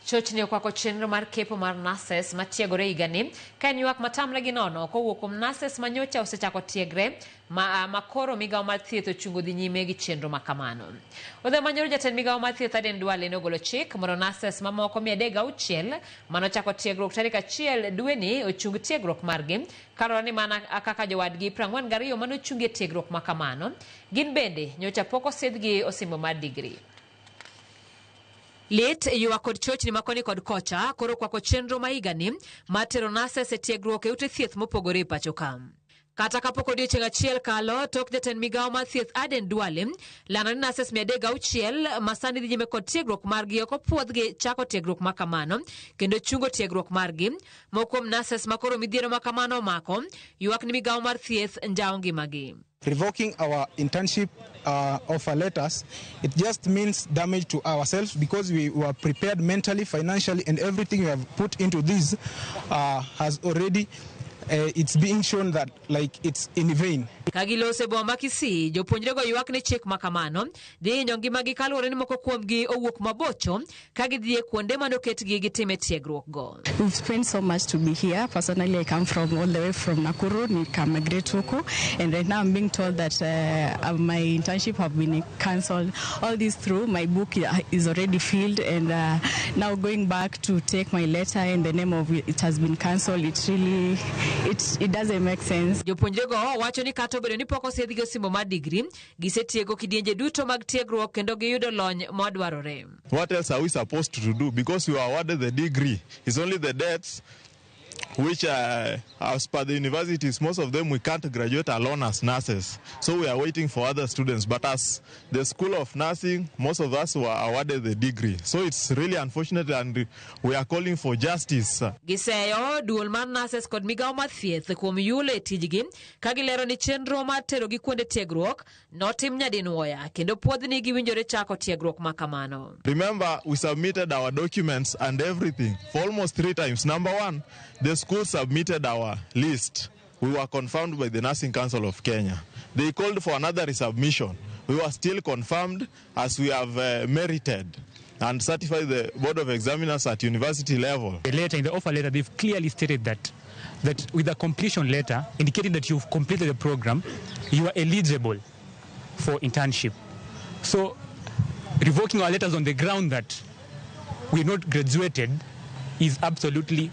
Chochni okwako chenro mar kepo mar nurses matiegore higani ka en ywak matamre gi nono kowuok kuom nurses ma nyocha osechako tiegre ma koro migawo mar thieth ochungo dhi nyime gi chenro ma kamano. Odhiambo manyoro, jatend migawo mar thieth Aden Duale nogolo chik mondo nurses mamoko 306 manochako tiegruok tarik 1 dweni ochung tiegruok margi, kaluwore ni mana kaka jowadgi 42 manochungie tiegruok ma kamano gin bende nyocha pok osidhgi osimbo mar digri. Lit, ywak kod chochni ma koni kod kocha koro kwako chenro ma higani mar tero nurses e tiegruok e ute thieth mopogore e pacho ka. Kata kapok odiochieng' achiel kalo tok jatend migawo mar thieth Aden Duale lando ni nurses 306 ma sani dhi nyime kod tiegruok margi ok opuodhgi chako tiegruok ma kamano kendo chungo tiegruok margi. Moko kuom nurses ma koro midhiero ma kamano omako ywak ni migawo mar thieth njawo ngimagi. Revoking our internship offer letters, it just means damage to ourselves because we were prepared mentally, financially, and everything we have put into this has already, it's being shown that like it's in vain. Ka giloso e boma ma Kisii, jopuonjrego ywak ni chik ma kamano dhi hinyo ngimagi kaluwore ni moko kuomgi owuok mabocho ka gidhi e kuonde manoketgi gitime tiegruok go. We've spent so much to be here. Personally, I come from all the way from Nakuru, nikamigrate huku, and right now I'm being told that my internship have been cancelled. All this through, my book is already filled, and now going back to take my letter in the name of it has been cancelled, it really, it doesn't make sense. Jopuonjrego wacho ni kata obedo ni pok osidhgi osimbo mar digri, gisetieko kidienje duto mag tiegruok kendo giyudo lony madwarore. What else are we supposed to do? Because we were awarded the degree. It's only the debts which, as per the universities, most of them we can't graduate alone as nurses. So we are waiting for other students. But as the School of Nursing, most of us were awarded the degree. So it's really unfortunate and we are calling for justice. Giseyo duol mar nurses kod migawo mar thieth kuom yulo e tijgi ka gilero ni chenro mar terogi kuonde tiegruok notim nyadinwoya kendo puodhni giwinjore chako tiegruok ma kamano. Remember, we submitted our documents and everything for almost three times. Number one, the school submitted our list. We were confirmed by the Nursing Council of Kenya. They called for another resubmission. We were still confirmed as we have merited and certified the Board of Examiners at university level. The letter, in the offer letter, they've clearly stated that with the completion letter indicating that you've completed the program, you are eligible for internship. So revoking our letters on the ground that we're not graduated is absolutely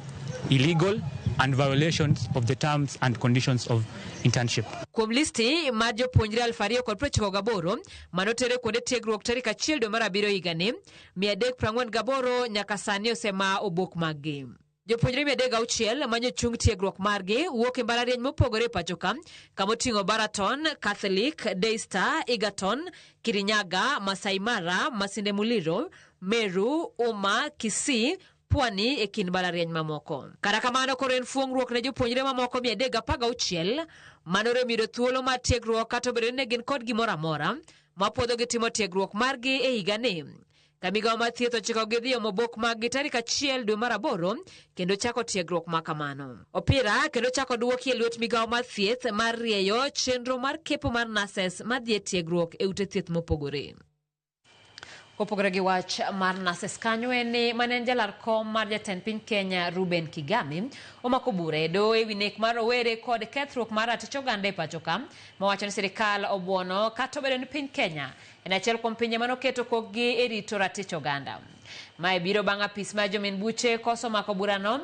illegal and violations of the terms and conditions of internship. Kuom listi mar jopuonjre 2098 manotere kuonde tiegruok tarik 1 dwe mar abiriyo higani, 348 nyaka sani osema obok maggi. Jopuonjre 306 manyochung tiegruok margi wuok e mbalariany mopogore e pacho ka, kamoting'o Baraton, Catholic, Daystar, Egerton, Kirinyaga, Masai Mara, Masinde Muliro, Meru, Uma, Kisii, Pwani e kind mbalariany mamoko. Kata kamano, koro en fuong'ruok ne jopuonjre mamoko 316 manorem yudo thuolo mar tiegruok kata obedo ni ne gin kod gimoro amora mapuodhogi timo tiegruok margi e higani. Ka migawo mar thieth ochikogi dhi omo obok maggi tarik 1 dwe mar aboro kendo chako tiegruok ma kamano. Opira kendo chako duoki e lwet migawo mar thieth mar rieyo chenro mar kepo mar nurses madhi e tiegruok e ute thieth mopogore. Kopogore gi wach mar nurses kanyo, en ni mane en jalar kom mar jatend piny Kenya Ruben Kigame omako bura e doho ewi nek mar rowere kod kethruok mar ratich oganda e pacho ka, mawacho ni sirikal obuono kata obedo ni piny Kenya en achiel kuom pinje manoketo kokgi e rito ratich oganda. Mae biro bang' apis mar jomin buche koso mako burano.